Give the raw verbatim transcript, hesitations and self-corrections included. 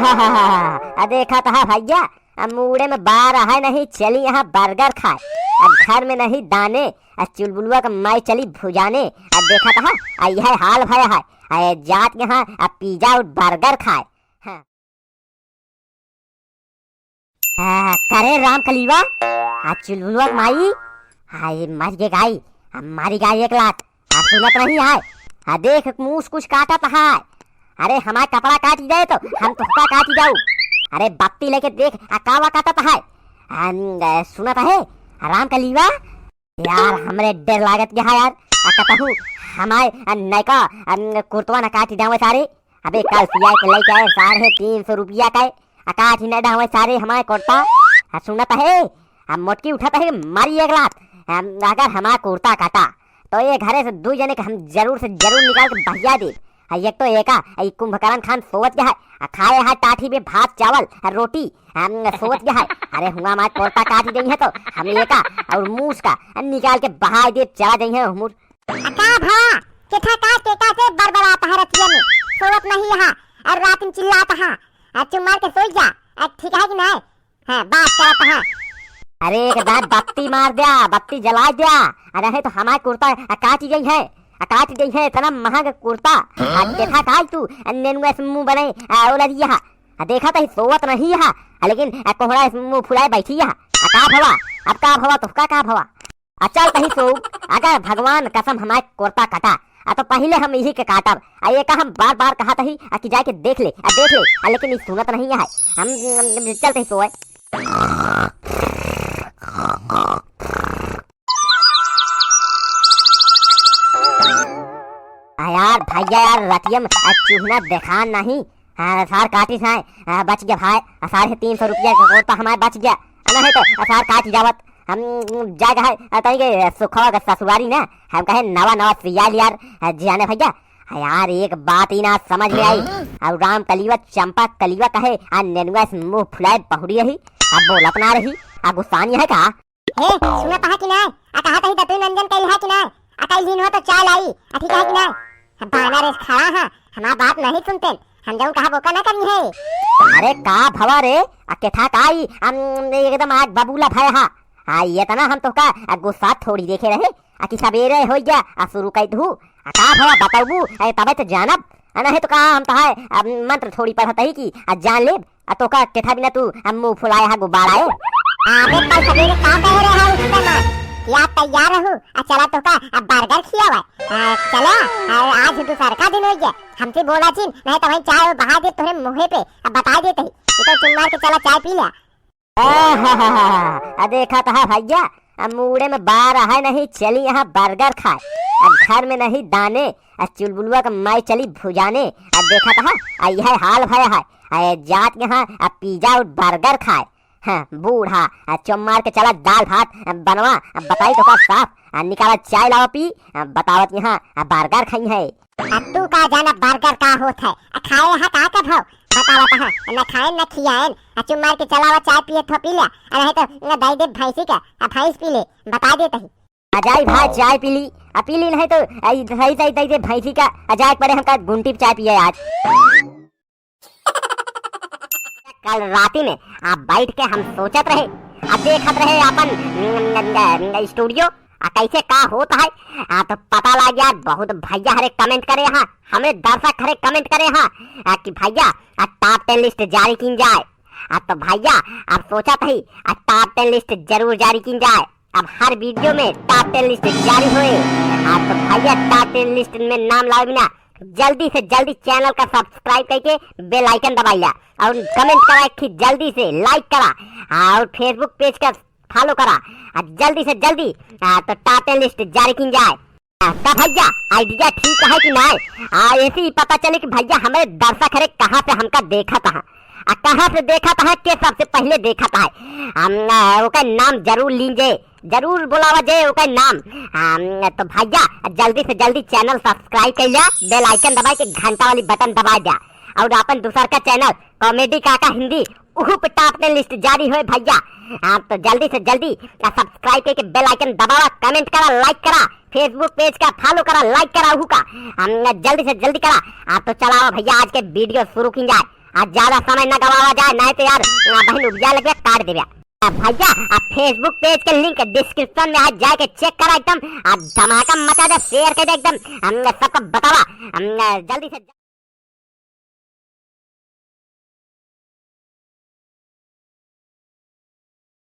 आ देखत हा भइया, अब मूड़े में बार है नहीं, चली यहाँ बर्गर खाए। अब घर में नहीं दाने, आ चुलबुलवा का माई चली भुजाने। अब देखत हा, आ यह हाल भया है, आ जात यहाँ अब पिज्जा और बर्गर खाए। हाँ। आ, करे राम कलीवा, आ चुलबुलवा के माई, हाय मर गे गाई, आ मारी गाई एक लात, आ सुनत नहीं है, आ देख मूस कुछ काटत है, अरे हमार कपड़ा काटी दे तो हम तोहका काटी जाऊ, अरे बत्ती लेके देख आ कावा काटत है, आ, न, सुनत है, आ राम कलीवा, यार, हमरे डर लागत गया है यार। आ कतहू हमारे, आ, नयका, आ, कुर्तवा न काटी डावे सारे। अबे कल सिया के लेके आए साढ़े तीन सौ रुपया का, आ काटी न डावे सारे हमारे कुर्ता। आ सुनत है, आ मोटकी उठत है, मारी एक लात। आ, अगर हमारा कुर्ता काटा, तो ये घरे से दो जने के हम जरूर से जरूर निकाल के भैया दे। आ एक तो एका, आ ई कुंभकर्ण खान सोवत गया है, आ खाए है टाठी पे भात चावल, आ रोटी, हम सोवत गया है, अरे हुआ मार कुर्ता काटी गई है तो हम एका और मूस का निकाल के बहाय दे चला जाई है हुमुर। आ का भवा, केथा का केका से बरबरात है रतिया में, सोवत नहीं है, और रात में चिल्लात है, आ चुप मार के सोई जा, आ ठीक है कि नहीं? हाँ, बात करत है। अरे एक दांत बत्ती मार द्या, बत्ती जला द्या, अरे है तो हमार कुर्ता आ काटी गई है, आ काटी गई है, इतना महंग कुर्ता, आ केथा का तू, आ नेनुआ से मुंह बने, आ ओला दिया है। आ देखा तही सोवत नहीं है, आ लेकिन आ कोहड़ा से मुंह फुलाए बैठी है। आ का भवा, अब का भवा, तोहका का भवा? आ चल तही सो, अगर भगवान कसम हमार कुर्ता कटा, आ तो पहिले हम यही के काटब। आ ये का हम बार बार कहा तही, आ कि जाके देख ले, आ देख ले, आ लेकिन ई सुनत नहीं है। हम, हम चल तही सोए। आ यार भैया यार, रतिया में आ चूहना देखा नहीं। हाँ, सार काटिस है, हाँ, बच गया भाई। आ, साढ़े तीन सौ रुपया का कुर्ता हमारे बच गया। आ, नहीं तो, आ, सार काट जावत। हम जाए है, आ, तई के सुखवा के ससुरारी ना, हम कहे नवा नवा सियाल यार, आ, जियाने भैया। आ, यार, एक बात ही ना समझ में आई। हाँ? और राम कलिवा, चंपा कलिवा कहे, आ नेनुआ से मुंह फुलाए बहुरी रही, आ बोलत ना रही, आ गुस्सानी है का? ए, सुनत हा कि नाय? आ कहा तही दतुई मंजन कइल हा कि नाय? आ कइल दिन हो तो चाय लाई, आ ठीक है कि नाय? बानर एस खड़ा हा, हमार बात नहीं सुनते, हम जौन कहा बोका ना करी है। अरे का भवा रे, आ केथा का ई, हम एकदम आग बबूला भय हा। आ ये तना हम तोहका आ गुस्सा थोड़ी देखे रहे, आ कि सबेरे हो गया, आ शुरू कई दू, आ का भवा बताबू, ए तबे तो जानब, आ नहीं तो का हम तहार आ मंत्र थोड़ी पढ़त ही कि आ जान लेब। आ तोका केथा बिना तू, आ, मुंह फुलाए हा गुब्बारा ए। अबे कल सवेरे का कहे रहे हा उस समय? कि आप तैयार रहू, आ चला तोका, आ, बर्गर खियावा। आ, चला, आ, आज दूसर का दिन हो गया। हमसे बोला जिन, नहीं तो वहीं चाय बहा दे तोहरे मुंहे पे, आ, बता देते ही। ये तो चुम्मा के चला चाय पी लिया। आहाहाहा, आ देखा तहा भैया, आ मूड़े में बार है नहीं, चली यहाँ बर्गर खाए। आ घर में नहीं दाने, आ चुलबुलवा का माई चली भुजाने। आ देखा तहा, आ यह हाल भया है। आ जात यहाँ आ पिज्जा और बर्गर खाए। हाँ, बूढ़ा, आ चुम्मार के चला दाल भात, आ बनवा, आ बताई तोका साफ, आ निकाला चाय लावा पी, आ बतावत यहाँ, आ बर्गर खाई है। आ तू का जाना बर्गर का होत है? आ खाए हा का का भाव? बतावत हा, न खाएन न खियाएन। आ चुप मार के चलावा, चाय पिए थो पी ले, आ नहीं तो न दई दे भैंसी का, आ भैंस पी ले, बता देत ही। आ जाई भाई चाय पी ली, आ पी ली नहीं तो आ ई दई दई दई दे भैंसी का, आ जाए के पड़े हमका गुंटी पे चाय पिए आज। कल राती में आ बैठ के हम सोचत रहे, आ देखत रहे आपन, न, न, न, न, स्टूडियो, आ कैसे का होत है। आ तो पता लग गया, बहुत भैया हरे कमेंट करे हा, हमरे दर्शक हरे कमेंट करे हा, आ कि भैया आ टॉप टेन लिस्ट जारी कीन जाए। आ तो भैया अब सोचत ही आ टॉप टेन लिस्ट जरूर जारी कीन जाए। अब हर वीडियो में टॉप टेन लिस्ट जारी होए। आ तो भैया टॉप टेन लिस्ट में नाम लावे बिना जल्दी से जल्दी चैनल का सब्सक्राइब करके बेल आइकन दबाई ला और कमेंट करा कि जल्दी से लाइक करा और Facebook पेज का फॉलो करा। आ जल्दी से जल्दी आ तो टॉप टेन लिस्ट जारी कीन जाए। आ, का भैया आइडिया ठीक है कि नाय? आ ऐसे ही पता चले कि भैया हमरे दर्शक हरे कहाँ से हमका देखत हा, आ कहाँ से देखत हा, के सबसे पहले देखत हा। हम, आ, ओकर नाम जरूर लीन जे, जरूर बुलावा जे ओकर नाम। हम, तो भैया जल्दी से जल्दी चैनल सब्सक्राइब कर लिया, बेल आइकन दबाए के घंटा वाली बटन दबा दिया और अपन दूसर का चैनल कॉमेडी काका हिंदी उहू पे टॉप टेन लिस्ट जारी होए भैया। आप तो जल्दी से जल्दी आ सब्सक्राइब करके बेल आइकन दबावा, कमेंट करा, लाइक करा, Facebook पेज का फॉलो करा, लाइक करा उहू का। हम जल्दी से जल्दी करा। आप तो चलावा भैया आज के वीडियो शुरू की जाए। आज ज्यादा समय न गवावा जाए, नहीं तो यार, आ, बहन उपजा लगे, काट देबे। आ, भैया, आ, Facebook page के link description में आज जाके check करा एकदम, आ, धमाका मचा दे, share कर दे एकदम, हम सबको बतावा, हम जल्दी से